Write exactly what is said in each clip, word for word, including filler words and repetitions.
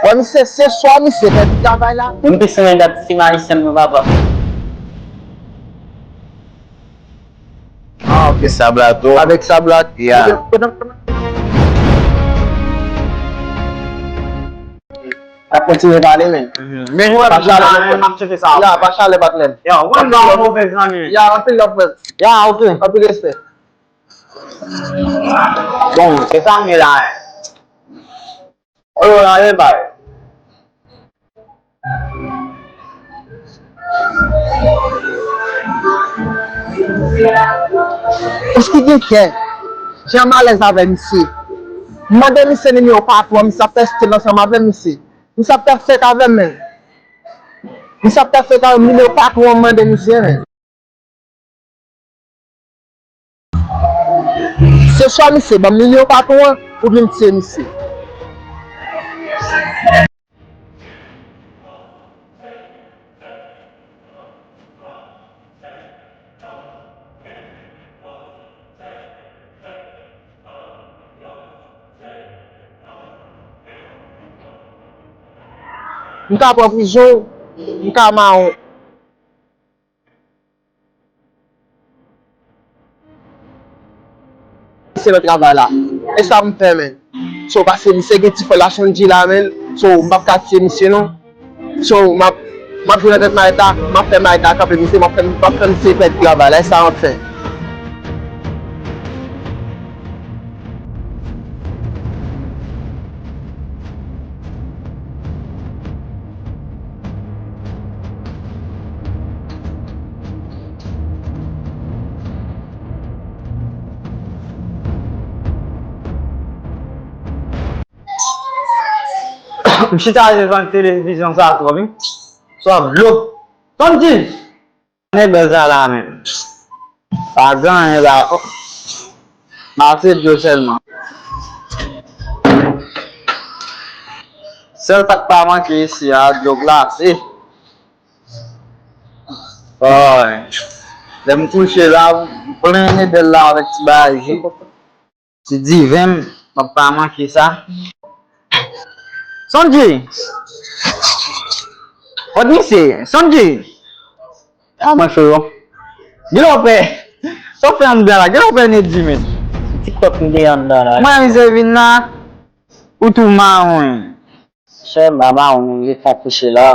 Bon, misye, se swa misye pèdi travay la. M pis renmen gad fim ayisyen mwen, papa. Ah, ok. Sa blat tou. Avèk sa blat. Yeah. N ap kontinye pale, men. Men jwè pa chalè, m ap chèche sa. La, pa chalè, patnè. Yo, one love, mon frè, zanmi. Ya, anpil love, frè. Ya, ok. Anpil respè. Bon, se sa m ye la. Oh, la, men bay. Èske gen kè? Jan m alèz avè misye. M mande misye nimewo patwon, misye ap fè stil ansanm avè misye. Misye ap fè fèk avè m, men. Misye ap fè fèk avè m, nimewo patwon, m mande misye, men. Se swa misye ban m nimewo patwon an, oubyen m tiye misye. M ka pran prizon, m ka mawon. Se nan travay la. E sa m fè, men. So, paske misye gen ti frè l la, Sondji la, men. So, m p ap ka tiye misye, non. So, m ap, m ap jwe nan tèt mayèt la, m ap fè mayèt la kanpe misye, m ap fè, m ap fè misye pèdi travay la. E sa m ap fè. M chita devan televizyon sa twòp, wi. Twòp dlo. Sondji! Gade bèl sa la menm. Pa gen anyen la. Mache dlo sèlman. Sèl sa k pa manke isi a, dlo glase. Woy. Lè m kouche la, m plen Enebel la avèk ti bagay. Ti diven m, m ap pa manke sa. Sondji! Kot misye? Sondji! A mwen frero. Gen lè w pè. Sa w fè anndan la? Gen lè w pè Nedji, men. TikTok m te anndan la. Mwen mizè vin la. Ou tou mawon. Chè, m pa mawon, m vin fè kouche la.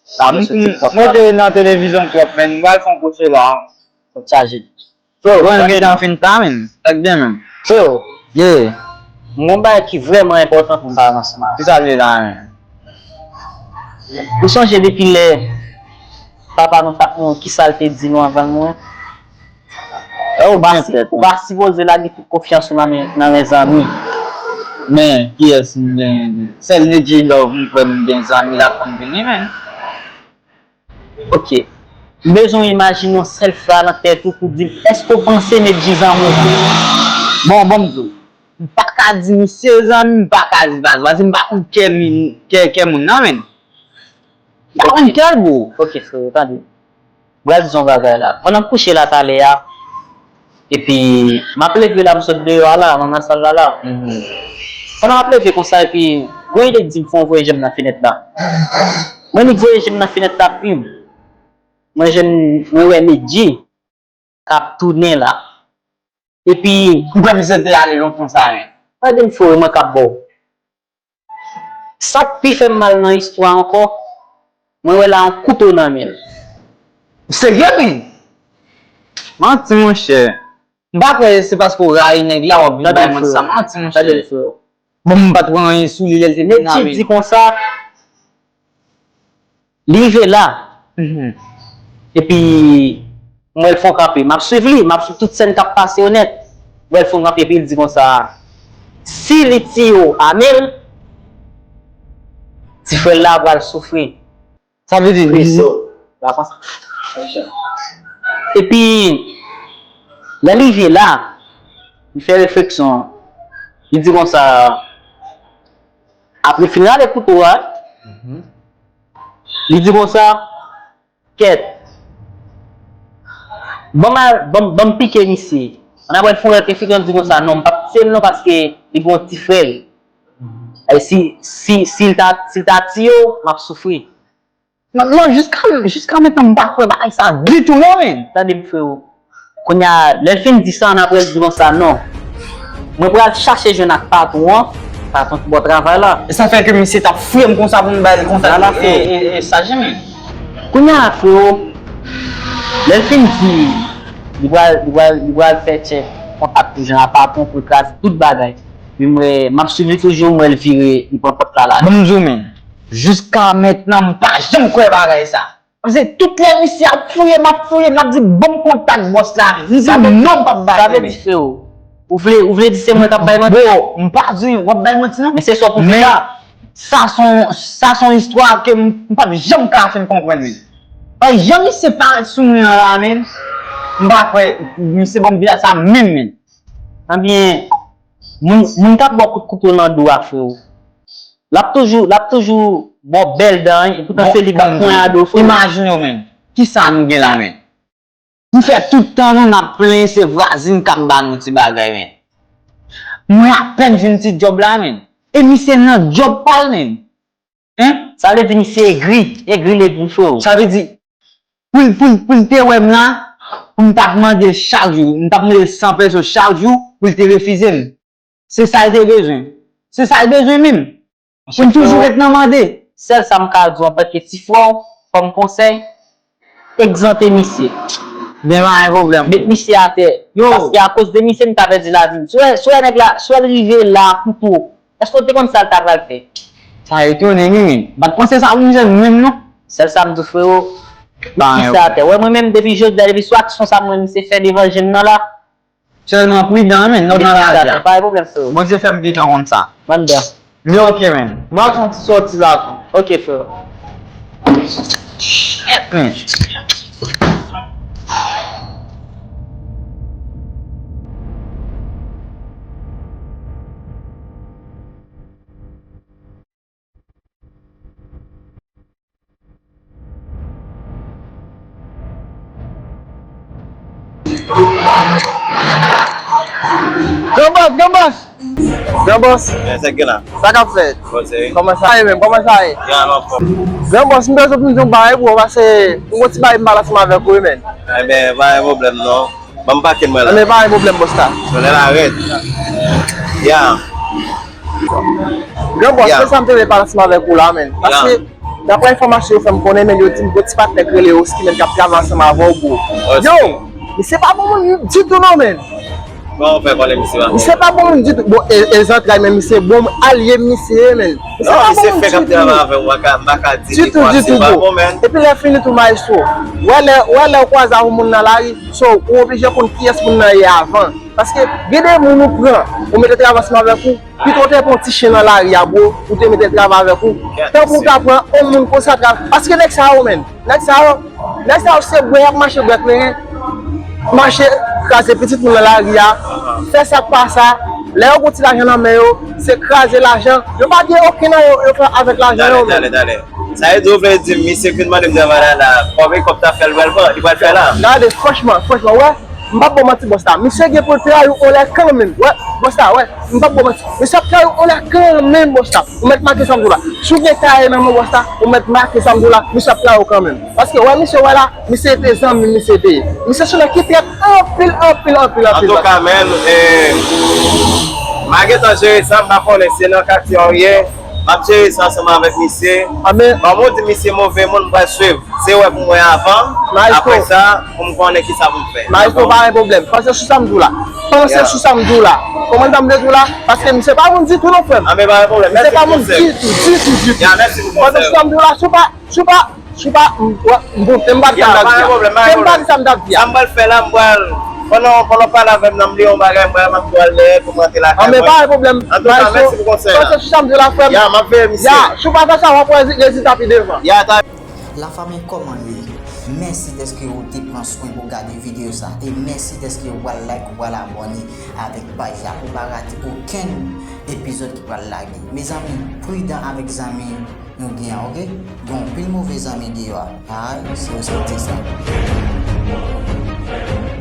Sa, mwen te nan televizyon twòp, men m pral fè yon kouche la. Kòb chaje. Frero, bon, m gentan fin ta, men. Sa k gen, men? Frero. Yeah. M gon bagay ki vrèman enpòtan pou m pale ansanm avè w. Ki sa l ye la, men? Ou sonje depi lè papa nou t ap mouri, ki sa l te di nou anvan l mouri? Ou pa si-, ou pa sipoze lage tout konfyans ou nan men, nan men zanmi. Men, kiyès m gen? Sèl Nedji Love m kwè m gen zanmi l ap konn vini, men. Ok. M bezwen w imajine yon sèl fra nan tèt ou pou di m, èske w panse Nedji zanmi w vre? Bon, bon, m di w. M pa ka di misye zanmi, m pa ka di pa zanmi, paske m pa konn kè moun, kè, kè moun nan, men. M pa konn kè l, bro. Ok, frero, tande. M pral di w yon bagay la. Pandan m kouche la talè a, epi m ap leve la, m sot deyò a la, m nan sal la la. Pandan m ap leve konsa, epi gon ide di m fè yon voye je m nan fenèt la. Mwen nik voye je m nan fenèt la, pim. Mwen jwenn, mwen wè Nedji k ap tounen la. Epi, m kwè misye te ale lontan sa, men. Tande m, frero, mwen k ap ba w. Sa k pi fè m mal nan istwa ankò, mwen wè la yon kouto nan men l. Ou serye, men? Manti, monchè. M pa kwè se paske w rayi nèg la w ap vin bay mwen sa. Manti, monchè. Bon, m pa t wè anyen sou li lè l te vin la, men. Nèg ki di konsa, li rive la. Epi, m wè l fè yon kanpe. M ap swiv li, m ap swiv tout sèn k ap pase yo nèt. M wè l fè yon kanpe, epi l di konsa, si li tiye w a men l, ti frè l la pral soufri. Sa vle di, preso. La konsa. Epi, lè l rive la, li fè refleksyon. Li di konsa, apre fin rale kouto a, li di konsa, kèt, ban m al, ban m, ban m pike misye. Ann apre l fè yon lòt refleksyon, li di konsa, non, m p ap tiye l non, paske li gen yon ti frè l. E si, si, si l ta, si l ta tiye w, m ap soufri. Non, non, jiska, jiska mentnan, m pa kwè bagay sa ditou, non, men. Tande m, freo. Kounye a, lè l fin di sa, n ap wè l di konsa, non. Mwen pral chache jwenn ak patwon an, patwon ki ba w travay la. E sa fè ke misye t ap fouye m konsa pou m ba l konsa. Vwala, e, freo. E, e, e sa, jan men. Kounye a, freo, lè l fin di, li pral, li pral, li pral fè tchèk kontak pou jwenn ak patwon pou l kraze tout bagay. Epi m wè, m ap swiv li toujou, m wè l vire, li pran pòt la, l ale. Ban m di w, men, jiska mentnan, m pa janm kwè bagay sa. Paske tout lè misye ap fouye m, ap fouye m, l ap di, "Ban m kontak bòs la." M di, "Non, m p ap bay." Sa vle di, freo, ou vle, ou vle di se mwen k ap bay manti? Bro, m pa di w ap bay manti, non. Men se sa w pou fè la. Sa se yon, sa se yon istwa ke m, m p ap janm ka fin konprann, men. Jan misye parèt sou mwen an la, men, m pa kwè misye ban m vizaj sa menm, men. Ebyen, moun, moun k ap ba w kout kouto nan do a, freo. L ap toujou, l ap toujou ba w bèl dan, epoutan se li k ap ponyade w, freo. Imajine w, men. Kisa nou gen la, men? M fè tout tan nou n ap plenyen se vwazin k ap ba nou ti bagay, men. Mwen apèn jwenn ti djòb la, men. E misye nan djòb pa l, men. Hein? Sa vle di misye egri, egri l egri, freo. Sa vle di, pou l, pou l, pou l te wè m la, pou m t ap mande l chak jou, m t ap mande l san peso chak jou, pou l te refize m. Se sa l te bezwen. Se sa l bezwen menm. Pou n toujou ret nan mande. Sèl sa m ka di w antanke ti frè w, kòm konsèy, egzante misye. Men pa gen pwoblèm. Met misye atè. Yo. Paske akoz de misye, m ka pèdi lavi m. Si w wè, si w wè nèg la, si w wè l rive la, kouto, èske w te konn sa l ta pral fè? Sa etone m, wi, men. M pa t panse sa pou misye menm, non. Sèl sa m di w, freo, met misye atè. Wè, mwen menm, depi jodi a, depi sou aksyon sa m wè misye fè devan je m nan la, Sèlman pridan, men, nou nan lari a. Pa gen pwoblèm, freo. Bondye fè m gentan konn sa. Mande. Men ok, men. Mwen ap fè yon ti sòti la tou. Ok, freo. Shit, men. Gran bòs, gran bòs! Gran bòs! Men, sa k gen la? Sa k ap fèt? Bon, se wi. Kòman sa ye menm? Kòman sa ye? Ya, nou anfòm. Gran bòs, m bezwen pou m di yon bagay pou ou, paske m gon ti bagay m pale ansanm avèk ou wi, men. Enben, pa gen pwoblèm non. Ban m pake mwen la. Enben, pa gen pwoblèm, bòs la. Solèy la rèd. Ya. Gran bòs, se sa m te vle pale ansanm avèk ou la, men. Paske, daprè enfòmasyon yo fè m konnen, men, yo di m gon ti patnè k rele Oski, men, k ap travay ansanm avè w, bro. Yo, misye pa bon moun ditou non, men. Kòman w fè konnen misye pa bon moun? Misye pa bon moun ditou. Bon, e, e zantray, men misye bon alye misye ye, men. Misye pa bon moun ditou. Non, misye fèk ap travay avè w, m pa ka, m pa ka di ditou, ditou, bro. Epi lè fini tou, maestro, wè lè, wè lè w kwaze ak yon moun nan lari, so, ou oblije konn kiyès moun nan ye avan. Paske gen de moun ou pran, ou mete travay ansanm avèk ou, pito w te pran yon ti chen nan lari a, bro, ou te mete l travay avèk ou. Tankou w ta pran yon moun konsa travay. Paske nèg sa yo, men, nèg sa yo, nèg sa yo se bwè y ap mache bwè kleren, mache kraze pitit moun nan lari a, fè sa k pa sa. Lè yo gon ti lajan nan men yo, se kraze lajan. Yo pa gen okenn nan yo, yo fè avèk lajan yo, men. Talè, talè, talè. Sa vle di, ou vle di m, misye k vin mande m travay la, la, kòb e kòb ta fè l pral pran, li pral fè la? Gade, franchman, franchman, wè, m p ap ba w manti, bòs la. Misye gen pou l trayi w anlè kanmenm. Wè, bòs la, wè, m p ap ba w manti. Misye ap trayi w anlè kanmenm, bòs la. Ou mèt make sa m di w la. Si w gen taye nan men w, bòs la, ou mèt make sa m di w la, misye ap trayi w kanmenm. Paske, wè, misye, wè la, misye te zanmi, misye te ye. Misye se nèg ki trèt anpil, anpil, anpil, anpil. Antouka, men, eh, m a gentan jere sa, m pa konnen si se nan katye w ye. M ap jere sa ansanm avèk misye. Kòm ou di misye move moun, m pral swiv. Se wè pou m wè avan. Apre sa, pou m konnen kisa pou m fè. Maestro, pa gen pwoblèm. Panse sou sa m di w la. Panse sou sa m di w la. Konprann sa m vle di w la? Paske misye pa moun ditou non, frè m. Anben, pa gen pwoblèm. Misye pa moun ditou, ditou, ditou. Ya, mèsi pou konsèy ou. Panse sou sa m di w la, si w pa, si w pa, si w pa, m, m, m, m pa di sa m t ap di a. Ya, pa gen pwoblèm, pa gen pwoblèm. Sa m pral fè la, m pral Pandan, pandan w pale avè m nan, m li yon bagay, m pral, m ap pral dèyè pou m rantre lakay mwen. Anben, pa gen pwoblèm. Antouka, mèsi pou konsèy la. Panse sou sa m di w la, frè m. Ya, m ap veye misye. Ya, si w pa fè sa, w ap wè rezilta pi devan. Ya, ta. Lafanmi, kòman nou ye? Mèsi dèske w te pran swen pou w gade videyo sa. E mèsi dèske w pral like, w pral abòne avèk paj la pou w pa rate okenn epizòd ki pral lage. Mezanmi, pridan avèk zanmi nou gen an, oke? Gen anpil move zanmi deyò a. Ay, si w santi sa.